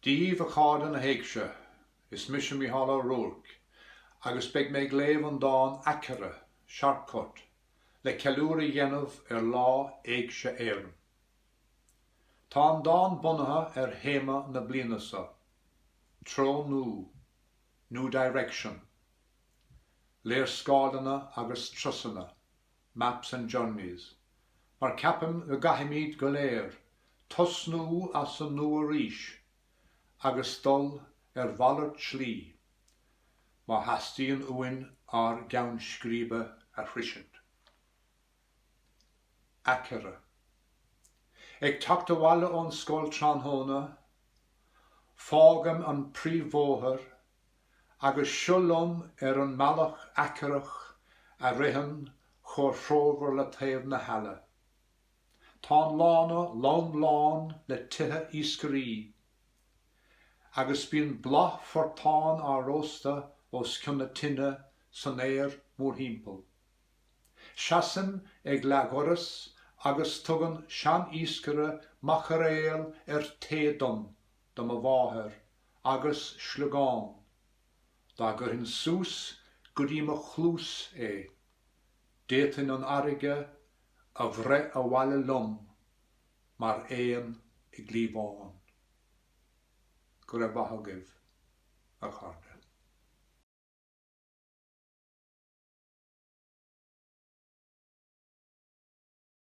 Dia dhaoibh a chairde na hÉigse, is mise Mícheál Ó Ruairc agus beidh mé ag léamh an dán Aicearra, Sharpcut, le ceiliúradh a dhéanamh ar Lá Éigse Éireann. Tá an dán bunaithe ar théama na bliana seo, Treo Nua, New Direction, Léarscáileanna agus Turasanna, Maps and Journeys, mar ceapaim go gcaithfimid go léir tosnú as an nua arís agus dul ar mhalairt slí má theastaíonn uainn ár gceann scríbe a shroisint. Aicearra. Ag teacht abhaile ón scoil tráthnóna, fágaim an príomhbhóthar Agus seo liom ar an mbealach aicearrach a ritheann chomh threomhar le taobh na haille. Tá an lána lom lán le tithe iascairí, agus bíonn boladh phortán á róstadh os cionn na tine san aer mórthimpeall. Seasaim ag leathdhoras agus tugann sean-iascaire maiceréal ar tae dom do mo mháthair agus sliogán, dá gcuirfinn suas go dtí mo chluas é, d'fhéadfainn an fharraige a bhreith abhaile liom mar éan i gcliabhán. Go raibh maith agaibh, a chairde.